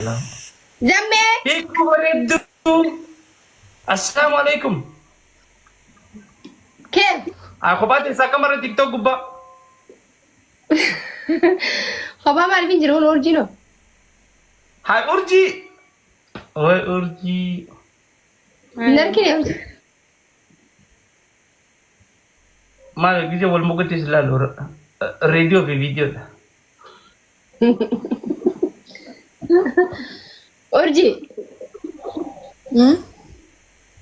Zammee. Hiikuu bareedduu. Assalaamu alaikum. Keef. Haa kophaa teessaa akka marra TikTok gubbaa. Kophaa maaliif hin jiru kun urjiinoo? Haa urjii. Way urjii. Hin argine urjii. Maal gisee wal moggatees ilaalu reediyoo fi viidiyoodha. Urjii.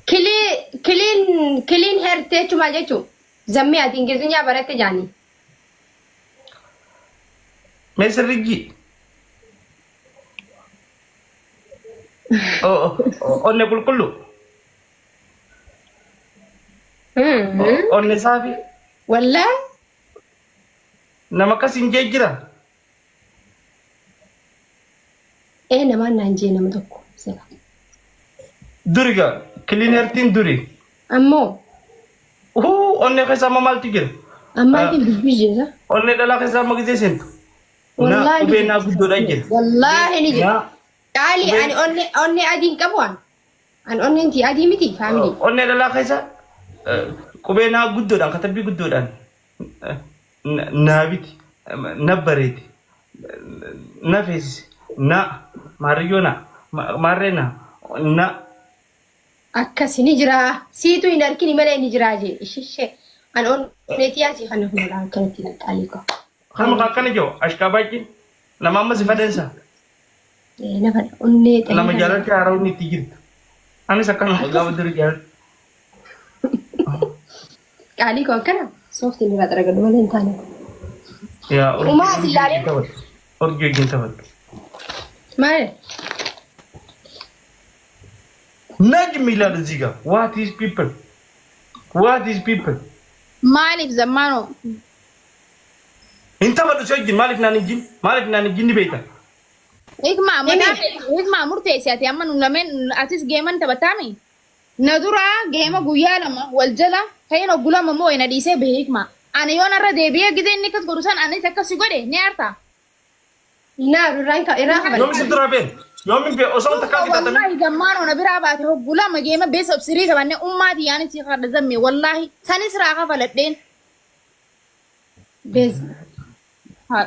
Kilii kiliin kiliin heart jechuun maal jechuun? Zammee ati Ingilizinyaa baratte jaanii. Mee sirrijji. Onne qulqullu. Onne saafi. Wallaa Nama akkas hin jee jira. Ee namaan naan jee nama tokko sila. Duri gaa clean heartiin duri. Ammoo Uhuu onnee keessa amma maaltu jira? ammaatiin dubbii jeesa. Onnee dhalaa keessa amma gisee seentu. Na Wallaahi qubee naa guddoodha jira. Wallaahi ni jira. Na Qaalii ani onnee onnee adii hin qabu an. An onneen tii adii miti faamilii. Onnee dhalaa keessa qubee naa guddoodhaan katabbii guddoodhaan naa biti na bareedi na feesise na maariyyoo na maarree na na Akkasi ni jira. Siitu hin argini malee ni jira jee. Ishishee. An onnee tiyaa sii kana fuudhaa akkanatti qaalii koo. Kan akkana jiru ashqaabaachin nama amma si fadhensa Nafa onnee nama jaalatti haara'uun itti jirtu. Anis akkanuma gaafa duri jaalatti. Qaalii koo akkana sooftiin irraa xaragadhu malee hin taane. Yaa Umaa as ilaalee. Urjii wajjin taphadhu. Maal? Najm ይላል እዚህ ጋር what is people what is people Maaliif zammaanoo? hin taphadhu si wajjin maaliif naan hin jin maaliif naan hin jinni beekta Hikmaa mataa hikmaa murteessi ati amma nu lameen atis geeman taphataami. Na duraa geema guyyaa lama wal jala ta'in oggu lama moo na dhiisee bahe hikmaa. Ani yoon irra deebi'ee gizee inni akkas godhu san anis akkas si godhe ni aarta. Naaru irraan ka irraa Yoomi kafale. si duraa been yoomi bee osoo takkaa qixaaxame Wallaahi zammaanoo na biraa baate hoggu lama geema beessa of sirii taphanne ummaati yaanis si kadha zamme wallaahi sanis raa kafaladheen. Beez. Haa.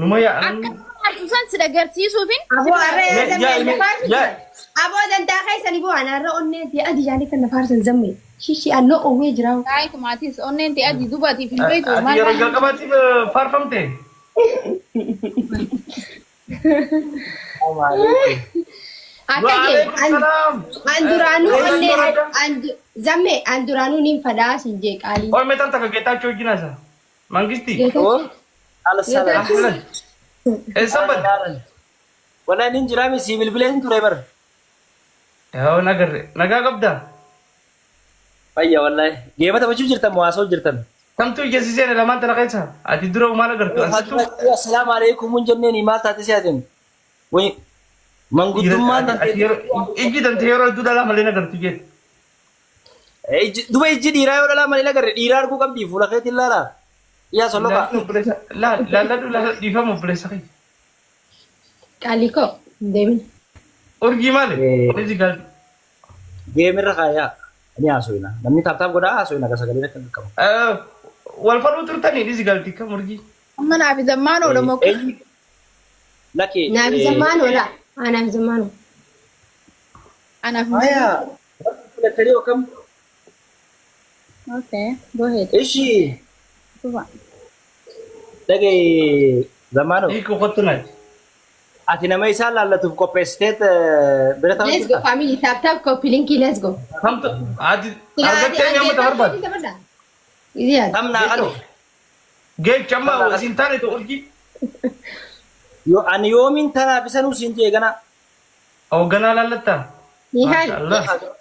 Numa yaa Akka nama aarsu san si dhagarsiisuufin Aboo arra Mee- zammee yaa- na faarsu yaa- jiran. Aboo dantaa keessani boo ana arra onnee tee adii yaanii kan na faarsan zammee. Shishi annoo owwee jiraa. Taayit maatis onneen ta'e adii dubaatiif hin beektu Ati maal yeroo jalqabaatiif faarfamte. Akka jee Waalaikum salaam. an duraanuu Eessan onnee duraata? an zammee an duraanuu niin fadhaa sin jee qaalii. Qoy meetan takka Geetaachoo wajjin haasa. Mangistii. Geetaachoo. Al-salam. Ahlan. Eessan badde? Wallahi nin jira mi si bilbileen ture bar. Yaa nagarre. Nagaa qabdaa? Fayya wallahi. Geema taphachuu jirtan moo haasa'uu jirtan? Kamtu ija si seene lamaan tana keessa? Ati dura maal agartu? Ansittu Assalaamu alaikum hin jenneen maal taate si atin? Wayi manguddummaan ati yeroo ijji tante yeroo hedduu dhalaa malee nagartu jette. Duba ijji dhiiraa yoo dhalaa malee agarre dhiiraa arguu qabdi fuula keetiin laalaa. Yaa solloqa. Laalladhu obboleessa laalladhu laalladhu dhiifama obboleessa kiyya. Qaalii koo hin deemin. Urjii maali? Iji galti. Geemirra kaayaa. Ni haasofna. Namni taap taap godhaa haasofna akka sagaleen akka qabu. Wal faluu turtanii iji galti kam urjii? Amma naaf zammaan oola moo Eenyu? Lakki. Naaf zammaan oola. Haa naaf zammaan oola. anaaf Hayaa. Filattanii akkam? Okay, go ahead. Ishi. Tufa. Dhagaye zamaano. Hiikuu kottu naati. Ati nama isaan laallatuuf qopheessiteet bira taa'u Let's go family tap tap copy link let's go. Kamtu ati argattee amma barbaadu. Idiyaad. Tam naa kanu. Geecha amma isin taane ta'u urjii. Yoo ani yoomiin tanaaf isa nuus hin jee ganaa. Hoogganaa laallattaa? Ni haal. Maashaallah.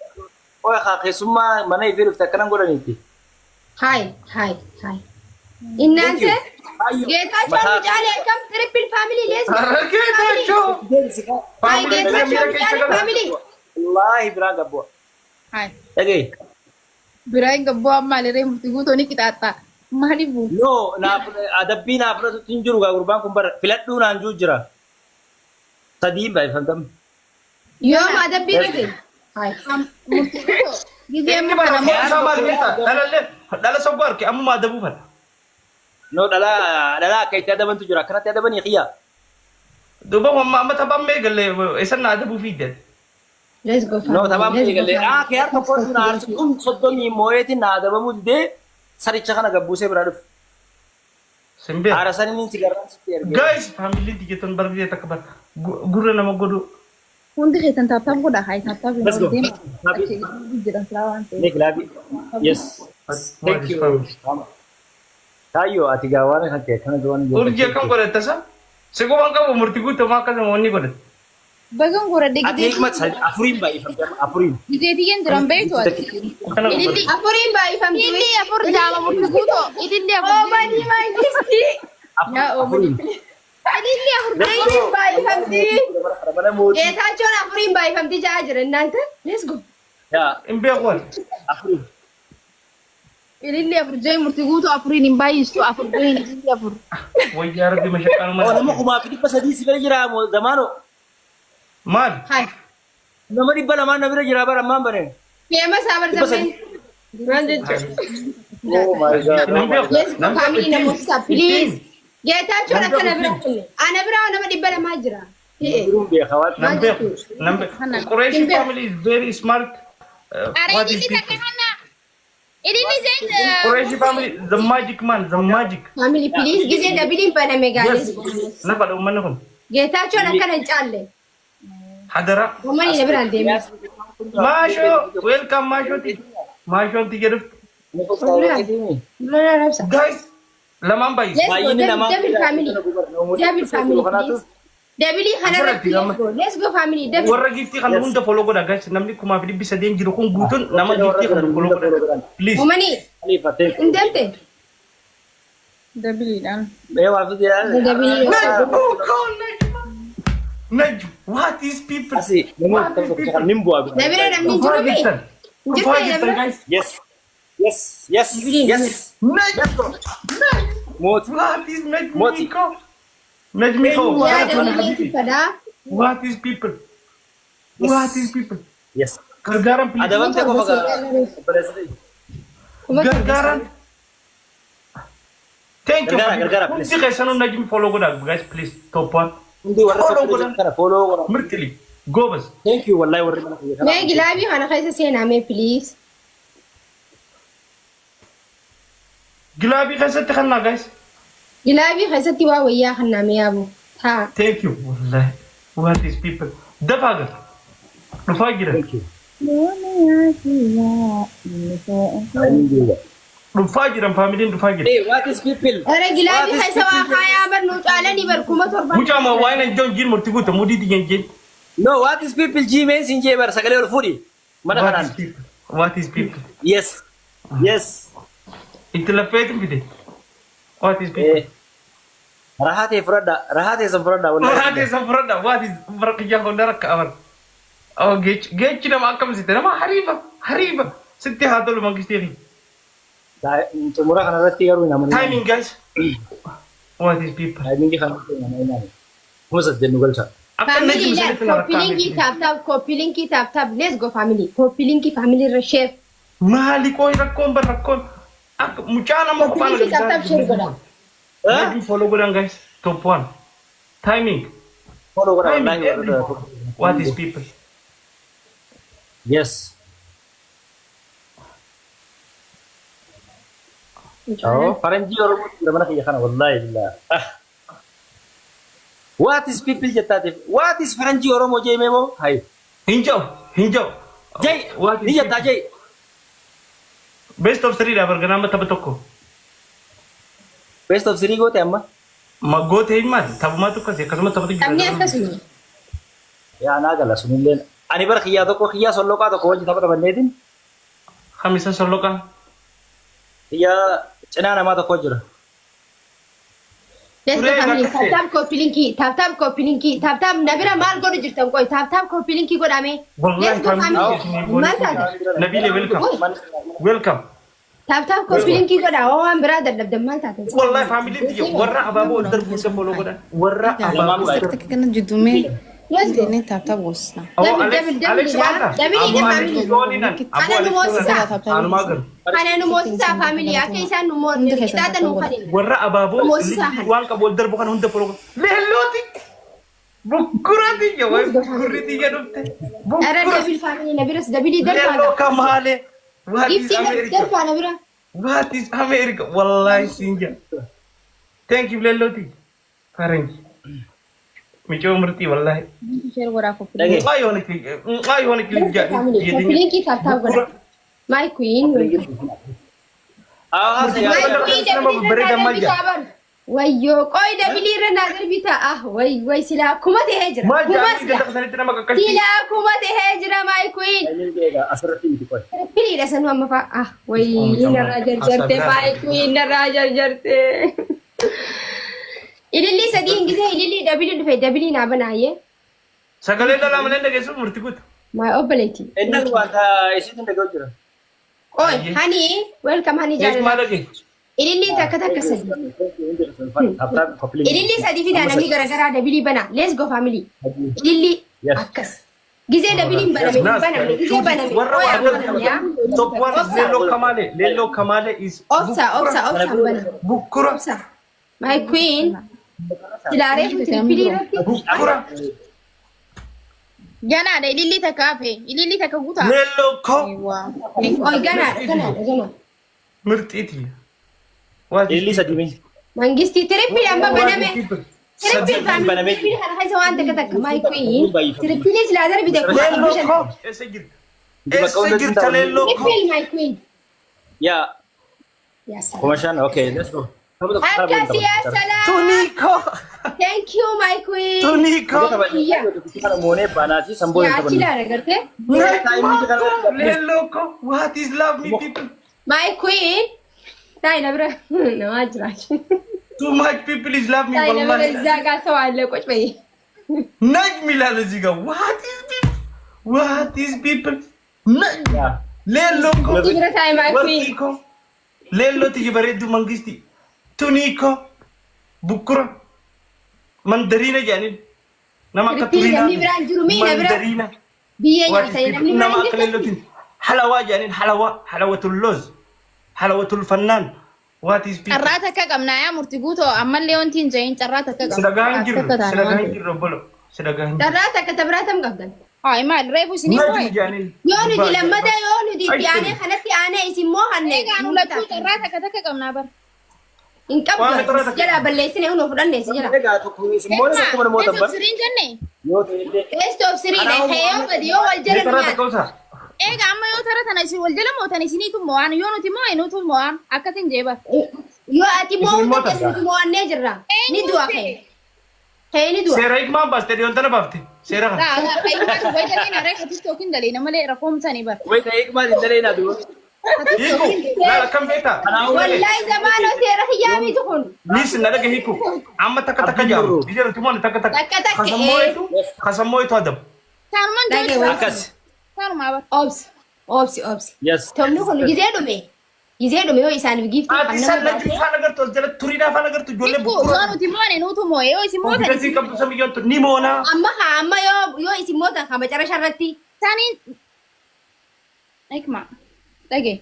Qoy haa keessummaa mana ifee dhufte akkanan godhaniitti. Hi hi hi. Innante Geetaachoo Mataa- Mucaalee akkam triple family let's go. Har'a Geetaachoo. Hi Geetaachoo Mucaalee family. Wallaahi biraan gabboo. Hai. Dhagaye. Biraa hin gabboo amma aliree murtii guutuu ni qixaaxxaa. Maaliif buu? Yoo naaf adabbii naaf fudhatutti hin jiru gaa gurbaan kun bara filadhuu naan jiru jira. Sadiin baay'ifamtam. Yoo adabbii dhufe. Hai. Murtii guutoo. Gizee Inni amma bara kana isaa maal beektaa? Dhalallee dhala soggoo arge ammuma adabuu fadha. No dhalaa dhalaa akka itti adabantu jira. Akkanatti adabanii xiyya. Duuba amma amma taphaan meeqallee eessan na adabuu fiidde. Let's go No family. taphaan Let's go eegalee. Ah family. kee harka kootu na aarsu kun 30 moo'eetiin na adabamuu didee saricha kana gabbuusee biraa dhufe. Simbee. Haara saniin si garraan sitti erge. Guys, family tiyya barbiya takka bar gurra nama godhu. Hundi keessan tap tap godha. Hai tap tap Let's go. deema. Achi jiran silaa waan ta'eef. Nick Lavi. Yes. Thank you. Taayyo ati gaa waan kan kee kana waan Urjii akkam godhatta sa? Si quban qabu murtii guutumaa akkasuma wanni godhatte. Bagan godhadhe Ati hikmat afuriin baay'ifamte afuriin. gizeetiyyeen jiran beektu ati. Akkana godhatte. Ililli Afuriin baay'ifamtu. ililli afur jaama murtii guutoo. Ililli afur. Oomanii mangisti. Yaa Afuriin. Ililli afur Afuriin baay'ifamti. Mana mootii. Geetaachoon afuriin baay'ifamti ja'a jira innaanta. Let's go. Yaa Hin beeku ani. afuriin. Ililli afur jee murtii guutuu afuriin hin baay'istu afur jeen ililli afur. Wayyaa rabbi mashaqqaan Oo nama 1300 si bira jira moo zamaano. Maal? Hai. Nama 200 na bira jira bara ammaan baneen. Feema isaa barzameen. Maal jechuudha? Oh my God. Nan beeku. Let's go Nan beeku. family namoota please. Geetaachoon Nan akka na beeku. bira kunne. Ana biraa nama 200 jira. Ee. Biruun beeka waan. Nan beeku. Nan beeku. Qureshi family is very smart. Are What is ililli takka people? kanna. Ililli jeen. Qureshi family, the magic man, the magic. Family please gizee dabiliin baname gaa. Yes. Let's go. Nafa dha uummanni kun. Geetaachoon akkana hin caalle. Hadara. Uummanni na biraan deeme. Maashoo, welcome maashooti. Maashoon tiyya dhufte. Lola rabsa. Guys, lamaan baay'ise. Let's go. Baay'inni Double namaa double family. Double family please. Dabilii kanarratti let's go. Let's go family. Double. Warra giiftii kana hunda follow godha guys. Namni 1300 jiru kun guutuun nama giiftii kana follow godha. Please. Uummanni hin deemte. Dabiliidhaan. Ee waa fi Dabilii. Oh God, Najma. Najm, what is people? Asi namoota tokko tokko nin bu'aa. Na bira namni hin Dhufaa jiru bee. jirtan. Dhufaa Jirta na jirtan bira. guys. Yes. Yes. Yes. Yes. Najm. Let's go. Mooti. What is Najmi Moti. Ko? Najmi Ko. Yaa dabilii si fadaa. What is people? What is people? Yes. Gargaaran please. Adabamte qofa gaa. Gargaaran. Thank you. Gargaara, gargaara, please. Hundi keessanuu Najmi follow godha guys please. Top one. Hundi warra Follow tokko godhan. kana follow godhan. Mirtili. Goobas. Thank you wallahi warri mana kiyya kana. Mee gilaabii kana keessa seenaa mee please. Gilaabii keessatti kannaa guys. Gilaabii keessatti waa wayyaa kannaa mee yaabu. Taa. Thank you. Wallahi. What is people? Dafaa gara. Dhufaa jira. Thank you. Dhufaa jiran faamiliin dhufaa jira. Hey, what is people? Ara gilaabii keessa waa kaayaa bar nu caalanii bar 7000. Mucaa maa waa'ee nan joon jiin murtii guuta mudii tiyyan jeen. No, what is people? Gmail sin jee bar sagalee ol fuudhi. Mana What is kanaan. people? What is people? Yes. Yes. Itti laffeetin fide. What is people? Eh. Rahaa ta'e fudhadha. Rahaa ta'e san fudhadha. wallahi. Rahaa teessan fudhadha. What is barqiyyaa hunda rakka abar. Oh, geechi nama akkam sitte nama hariiba hariiba sitti haa tolu mangistii fi. Xumura kanarratti garuu hin amanin. Timing guys. What is people? Timing kanarratti hin amanin. 8000 nu galcha. Akka Family Najmi ilaal sanitti na copy linkii rakkaa'ame. tap tap copy linkii tap tap let's go family copy linkii family irra share. Maali qooyi rakkoon bar rakkoon akka mucaa nama Copy qofaan linkii tap tap share godha. Najmi follow godhan guys. Top one. Timing. Follow godha Timing. wallahi warra everybody. What is people? Yes. Oh, faranjii Oromoo jira mana kiyya kana wallahi billah. Ah. What is people jettaatiif? What is faranjii Oromoo jee moo? Hay. Hin jiru. Hin jiru. Jai. What is Ni jettaa jai. Best of three dha barganaa amma tapha tokko. Best of three goote amma. Maggoota hin maali? Taphumaatu akkasi akkasuma taphatu jira. Taphni akkasuma. Yaa naa gala sunilleen. Ani bara kiyyaa tokko kiyyaa solloqaa tokko wajji tapha taphanneetiin Hamisa solloqaa. kiyyaa cinaa namaa tokko jira. Let's go Turee family. bakka Tap tap copy linkii tap tap copy linkii tap tap na bira maal godhu jirtan qoy tap tap copy linkii godhame. Wallahi Let's go family. Maal taate? Nabile welcome. Welcome. Tap tap copy linkii godha oo waan biraa dadhabdan maal taate? Wallahi faamiliin tiyya warra abaaboo ol darbu hunda follow godhan. Warra abaaboo ol darbu. Takka kana jiddumee. Let's go. Inni tap tap goosisna. Aboo Double, Alex double, double Alex dha. maanta. Double Aboo dha Alex family. goolinan. Aboo Kana nu Alex moosisaa. Anumaa galu. Kana nu moosisaa family. Akka isaan nu Hundi keessan qixaaxa tap nu tap kanin. Warra abaaboo Moosisaa kana. waan qabu wal darbu kana hunda foloo. Leellooti. Bukkura tiyya wayi bukkurri tiyya dhufte. Ara Bukkura. double family na biras double Leelloo darbaa. kamaalee. What is Giftii America? darbaa na bira. What is America? Wallahi sinja. Thank you Leellooti. Faranji. Micoo murtii wallahi. Share godhaa koppii. Dhagee. Muqaa yoona muqaa yoona Family. Linkii tap tap godha. My queen. Haa My yaa. queen Nama double irra babbareedaa naa maal darbi jedha? taaban. Wayyoo qoy double irra naa darbi ta'a. Way way silaa kuma tahee jira. Maal Kuma jedhaa silaa. ganda sanitti nama qaqqabsiisa. Silaa kuma tahee jira my queen. Asirratti miti qoy. Firiidha sanuu amma fa'a. Ah way narraa jarjarte my queen narraa jarjarte. Ilillii sadii hin gisee ilillii double dhufe double naa banaayyee. Sagalee dhalaa malee dhageessuuf murtii guutu. My obboleetti. Inni wanta isiitiin dhaga'u jira. Qoy hani welcome hani Ees maal jaalala. dhagee? Ilillii takka takka sadii. Ilillii sadii fidaa namni garaagaraa double banaa. Let's go family. Ilillii Yes. akkas. Gizee double baname hin banamne gizee baname. Warra Qoy waa baname yaa. Top one is Leelloo Kamaalee. Leelloo Kamaalee is Obsa obsa obsa baname. bukkura. Obsa. My queen. Silaaree triple irratti. Bukkura. Ganaadha ilillii takka hafe. Ilillii takka guutaa. Leelloo koo. Oy ganaadha ganaadha ganaadha. Murtiiti. What is Ilillii sadii mee. Mangistii triple amma baname. Triple family. Baname. Triple kana keessa waan takka takka. My queen. Triple silaa darbite kuma Leelloo 500. koo. Eessa jirta? Eessa jirta leelloo koo? Triple my queen. Yaa Yaa salaam. 5,000 okay let's go. Akkas yaa salaam. Tunii koo. Thank you my queen. Tunii koo. Kana moonee baanaati samboo hin Yaa achi taphannu. ilaala gartee. Leelloo koo. What is love me people? My queen. Taa'ii na bira namaa jira. Too much people is love me Taa'ii na bira wallahi. እዛ ጋር ሰው አለ ቁጭ በይ። Najm ይላል እዚህ ጋር what is people? What is people? Najm. Leelloo koo. Ibra taa'ii my queen. Warqii koo. Leelloo tiyya bareedduu mangistii. Tunii koo. Bukkura. Mandariina jedhaniin. Nama akka Triple turiinaa. namni biraan jiru mee na bira Mandariina. biyyee What is nyaatanii people? namni Nama biraan akka jirtu. leellootiin. Halawaa jedhaniin halawaa. Halawatul loz. Halawatul fannaan. What is people? Carraa takka qabnaa yaa murtii guutoo ammallee wanti hin jahin carraa takka qabna. Sidagaa hin jirru. Takka taana Sidagaa waan hin ta'eef. jirru obbolo. Sidagaa hin jirru. Carraa takka tabiraatam qabdan. Haa maal reefu isinii Najm moo'e. jedhaniin. Yoo nuti lammata yoo nuti itti Ay, aanee kanatti aanee isin moo hanne Egaa nu lachuu carraa takka takka qabnaa bara. hin Waan carraa qabdu takka- jalaa balleessine hunoo fudhanne si jala. Egaa tokko immoo tokko namoota Best bar. of three jenne. Yoo ta'e illee Best of three dha. Yoo badi yoo wal jala nu Carraa nyaata. takka usaa. Egaa amma yoo tara tana isin wal jala mootan isiniitu mo'aan yoo nuti moo'e nutu mo'aan akkasin jee bara. Yoo ati Isin mo'uu mootan. dandeessu nuti mo'annee jirra. Ni du'a kee. Kee ni du'a. Seera hiikmaan baaste dhiyoon tana baafte. Seera kana. Raa raa wayita reefa tiktookin daleena malee rakkoomsanii bara. Wayita eegmaan hin daleena duuba. Hiiku. Laala akkam beektaa? Wallahi zamaanoo seera kiyyaa miti kun. Nis na dhaga hiiku. Amma takka takka jaamu. Biyya nuti mo'anne takka takka. Takka takka, Kasammoo kasammoo itu adabu. Taanumaan Dhagee jiru. wayita. Akkas. Taanumaa bara. Obsi. Obsi obsi. Yes. Tomni kun gizee dhume. Gizee dhume yoo isaaniif giiftii Ati kan san nama najmi faana agartu as jala turiidhaa faana agartu ijoollee Hiikuu bukkura. yoo nuti mo'ane nutu moo'e yoo isin mootan Konfidensiin qabdu samiyyoon ni moonaa. amma haa amma yoo yoo isin mootan haa macarasha irratti Isaaniin Hikma dhage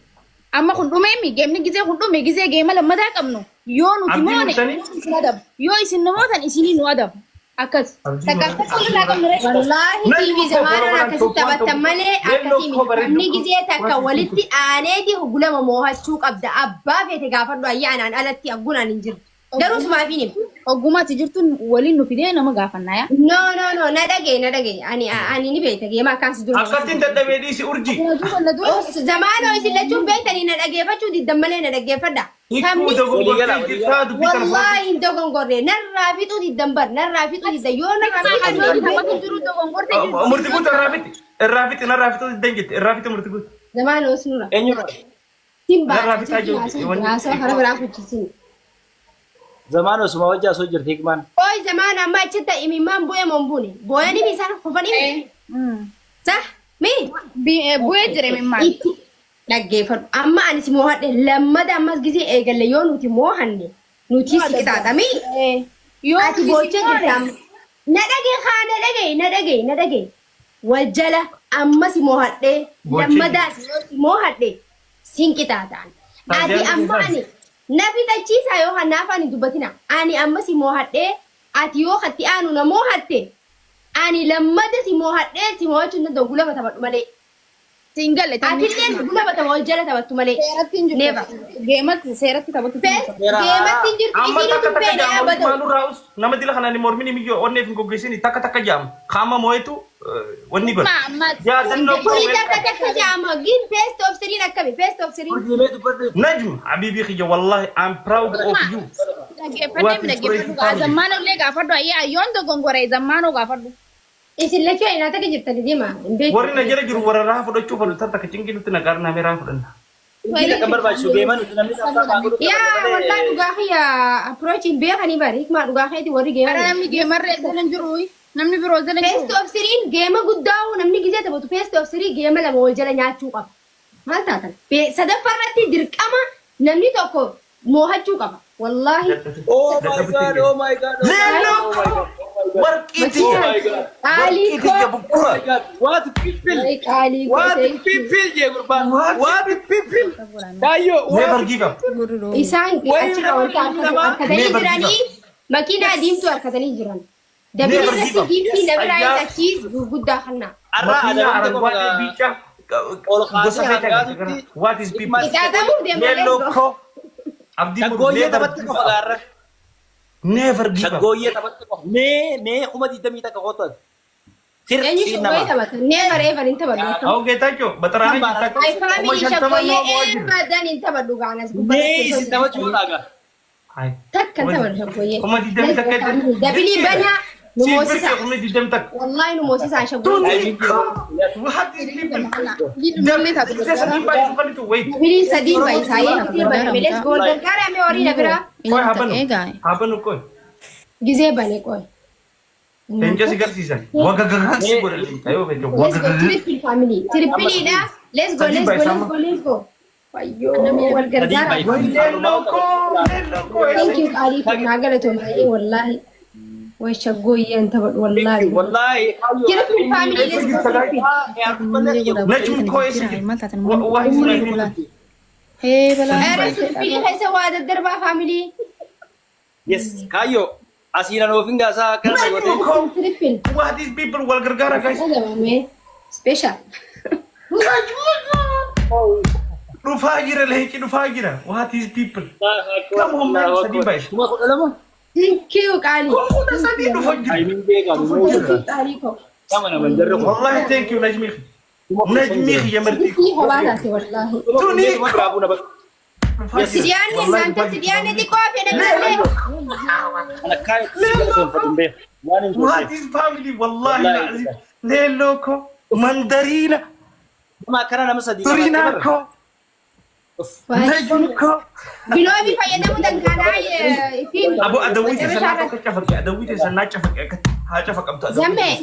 amma kun dhumeemi geemni gizee kun dhume gizee geema lammataa qabnu yoo nuti Abdii moone murtanii? isin adabu yoo isin nu mootan isinii nu adabu akkas Abdii takka murtanii? takka walirraa qabnu reefu. wallaahi Najmi tiivi koo zamaanoon bara akkasitti taphattan malee Leelloo akkasii koo miti bareedduu namni koo. gizee takka walitti aaneeti gulama moohachuu qabda abbaa feete gaafadhu ayyaanaan alatti aggunaan hin jiru garuu sumaafiin hima Ogummaatti jirtuun waliin nu fidee nama gaafannaa yaa. no no no na dhagee na dhagee ani ani ni beekta geema akkaan si dura Akkattiin dadhabee dhiisi urjii. Na dura na dura. Zamaanoo isin lachuun beektanii na dhageeffachuu diddan malee na dhageeffadha Hiikuu Tamni dogongortee jirtaa dubbii kana fudhatu. wallaahi hin dogongorre narraa fixuu diddan bar narraa fixuu diddan yoo narraa Hikma fixan ati taphatu jiru dogongorte jirtu. Murtii guutuu irraa fixi. Irraa fixi narraa fixuu diddan jette. Irraa fixi murtii guutuu. Zamaanoo sinura. Eenyudha? Simba. Narraa fixaa jirti. Haasawaa karaa biraa hojjechiisin. Zamaan osuma wajji asoo jirti hikmaan. Ooy zamaan amma achitti imimmaan bu'ee moo hin buune? Booyanii fi isaan kufanii Sah mi? Bu'ee jira imimmaan. Itti dhaggeeffadhu. Amma ani si moohadhe lammata ammas gisee eegalle yoo nuti moohanne nuti si qixaaxami. Yoo Ati boochee jirta amma. Na dhagee haa, na dhagee, na dhagee, na dhagee. Wal jala amma si moohadhee, Gochee. lammadaas yoo si moohadhe sin qixaaxaan. Ati Taajaan amma ani na fixachiisaa yoo kanaaf ani dubbatina. Ani amma si moohadhee, ati yoo katti aanu na moohatte, ani lammada si moohadhee si moohachuu hin danda'u, gulaba taphadhu malee. Siin galle taphni. Atillee gulaba tapha, wal jala taphattu malee. Seeratti hin Never. jirtu. Geematti seeratti taphatu. Best Seera. geematti hin jirtu, Amma isiin takka utuu takka feene jaama. abadoo. Maalurraa us nama dila kanaan hin mormini miyyoo onneef hin goggeessini, takka takka jaama. Kaama moo'etu wanni godha. Amma Yaadannoo Kuni takka takka jaama. Gin best of three akkami? Best of three. Urjiilee dubbadhu. Najm habibi kiyya, wallahi I'm proud of you. Dhaggeeffadhee mi dhaggeeffadhu gaa zammaanoo illee gaafadhu, ayyaa yoon dogongoree zammaanoo gaafadhu. Isin lachuu ainaa takka jirtani deema. Hin beeku. Warri na jala jiru warra rahaa fudhachuu fedhu tan takka cinqii nutti naqaarnaa mee rahaa fudhanna. Urjiilee kan barbaachisu geeman namni sababa godhu. Yaa wallahi, dhugaa kiyya approach hin beekanii bari. Hikmaa, dhugaa keeti warri Ara geema. namni geemarree jala hin jiru. Namni biroo jala hin Best jiru. of three geema guddaa namni gizee taphatu best of three geema lama wal jala nyaachuu qaba. Maal taatan? Sadaffaa irratti dirqama namni tokko moohachuu qaba. Wallahi. Oh my God, oh my God. Oh my Leelloo God, oh my God. warqii Oh tiyya. my God. Qaalii Warqii tiyya koo. Oh bukkura. my God. What people? Qaalii koo. What Thank you. people jee gurbaan. What? What people? Kaayyoo. Never What? give up. Isaan Wayi achirra wanta harkatanii Never give jiranii, makiinaa diimtuu harkatanii jiran. Dabili Never give irratti up. giiftii na biraa Ayyaa. achiis gurguddaa kannaa. Arraa Makiinaa adabamte aranguwaadee qofa. biica Ol gosa kaasee feetaa hangaatutti. What is people? Qixaaxamuuf deemna. Leelloo koo. Abdii muru Shaggooyyee never taphatti give qofa up. gaarra. Never give up. Shaggooyyee taphatti qofa. Mee 21,000 kootu ati. Eenyu Sirrii shaggooyyee nama. taphata? Never ever hin taphadhu. Aw Geetaachoo baxaraanii jirta. My family 50,000 shaggooyyee noo jira. abadan hin taphadhu gaanas. Mee isin taphachuu dhaaga. Hai. Takka hin taphadhu shaggooyyee. 21,000. Dabilii banaa nu moosisa. 21,000. Wallahi nu moosisaa shaggooyyee. What is people? Namni taatu Sadii baay'isu falitu wait. Dabiliin sadii baay'isaa gisee baname. Let's go. Gargaara mee horii na biraa. Qoy habanu. Habanu qoy. Gisee bane qoy. Leenca si garsiisan. Wagagagaan si godha leenca yoo fedhe. Let's go. Wagagagaan. Triple family. Triple dha. Let's go. Let's go. Let's go. Let's go. Wayyoo wal gargaara. Leelloo koo leelloo koo. Thank you qaalii koo, naa galatoom baay'ee wallahi. Way shaggooyyee hin taphadhu wallahi. Wallahi. Triple family, let's go. Triple. Najmi koo eessa jirti? Waa hin Hee balaa. Ere triple keessa waa daddarbaa family. Yes, kaayyoo. Asiin an oofin gaasaa akkana Najmi gootee. koo. Triple. What is people, wal gargaara guys. Dhagabame. Special. Dhufaa jira leenci, dhufaa jira. What is people? Come on man, sadii baay'isa. 12,000. Thank you qaalii. 13,000 dhufa jira. Ayimin beekaa Thank you qaalii koo. Kama nama jarri kun. Wallahi thank you Najmi. Najmi kiyya marti. Sii kophaa taate wallahi. Tuni. Yes. Sidiyaanni naantatti dhiyaanni xiqqoo fedhan malee. What is family? Wallahi lazim. Leelloo ko mandariina Nama akkana nama sadii turinaa ko najmi ko. Biloobii fayyadamuu danda'aa fi Abu adawwii teessan akka cafaqe, adawwii teessan naa cafaqe, akka haa cafaqamtu adawwii. Zammee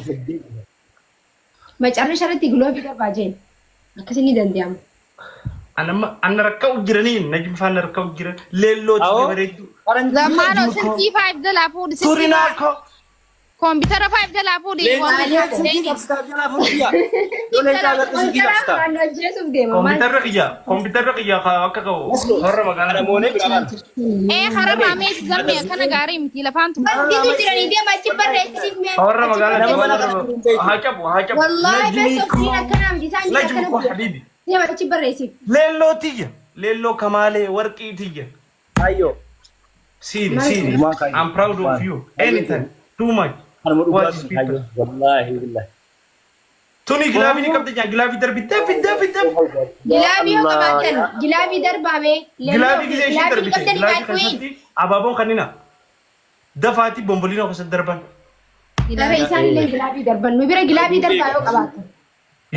macarrasha irratti giloobii darbaa jeen akkasii ni danda'ama. Anamma anna rakka'u jiranii, najmi faana rakka'u jiran, leelloo Awoo. tiyya bareeddu. Zammaanoo silkii 5 jalaa fuudhi. Silkii Turinaa ko. Koompitara 5 jalaa fuudhi. Waan ajjeesuuf deema maal? Kompiitarri kiyya akka qabu warra magaalaa. Ee hararraa meeti zammee, akkana gaarii miti lafaan tun. Masgiitu jiranii deema, achi barreessisiif mee. Warra magaalaa haa cabu, haa cabu. Wallaahi Najmi best of three ko. akkanaa miti isaan jira Najmi ko akkana habibi. deema, achi barreessiif. Leelloo tiyya, leelloo kamaalee warqii tiyya. Ayyoo. Siini siini. I'm proud of you. Anytime. Too much. What is people? Wallaahi billahi. Tuni gilaabii ni qabda jaa, gilaavii darbi, dafi dafi dafi. Gilaabii yoo qabaattan gilaabii darbaame. Gilaavii gisee ishee Gilaabii darbite. qabdanii Gilaavii baay'ee. keessatti abaaboon kannina. Dafaati bomboliinoo keessatti darban. Dara isaan illee gilaabii darban. Nu bira gilaabii darbaa yoo qabaattan.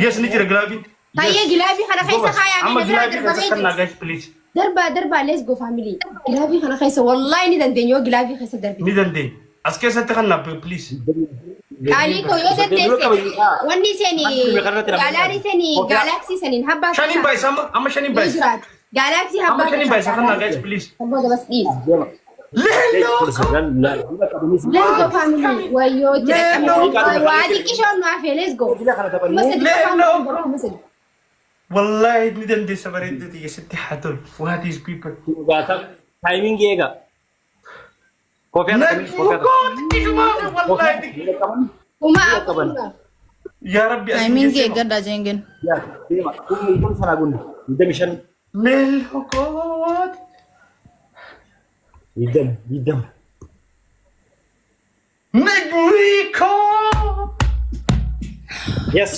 Yes, ni jira gilaabiin. Hayyee gilaabii kana keessa kaayaa Amma na bira gilaabii keessa darbamee kannaa jira. guys, please. Darbaa darbaa, let's go family. Gilaabii kana keessa wallahi ni dandeenya yoo gilaavii keessa darbite. Ni dandeenya. As keessatti kannaa, please. Qaalii koo, yoo dandeesse wanni isheen gaalaarii isheen galaxy saniin habbaa Shaniin baay'isa amma, amma shaniin yoo baay'isa. jiraate galaxy Amma habbaa shaniin baay'isa kannaa guys, please. Booda bas dhiis. Leelloo Let's go, family. Wayyoo jira. Waa xiqqishoon nu hafe. Let's go. 3000 Leelloo. qofaan 3000. Wallaahi ni dandeessa bareedduu tiyya sitti haa tolu. What is people? Timing eega. Koffii akka Najuu koo xiqqishumaa wallaahi xiqqishu. 4000. Yaa Rabbi as Timing geesse. eeggadhaa jeengin. Yaa deema. Kun sanaa gunne. 25. Leelloo koo. 20 20. Najuu koo. Yes.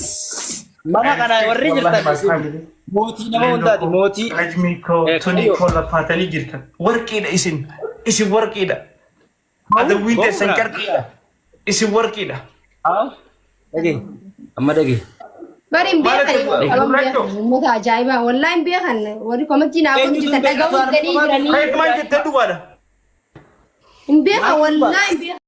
Mana kana warri jirtan isin mootii nama hundaati mootii. Najmii koo Eh, tuni kayyoo. koo lafaatanii jirtan. Warqiidha isin. Isin warqiidha. Adawwiin teessan carqiidha. Isin warqiidha. Haa. Dhagee. Amma dhagee. Bari hin beekan Maal qaban beekan uummata ajaa'ibaa wallaahi hin beekan warri komatii naa godhu jirtan dhaga'uu didanii jiranii Maal jettee duwwaadha? hin beekan wallaahi hin beekan.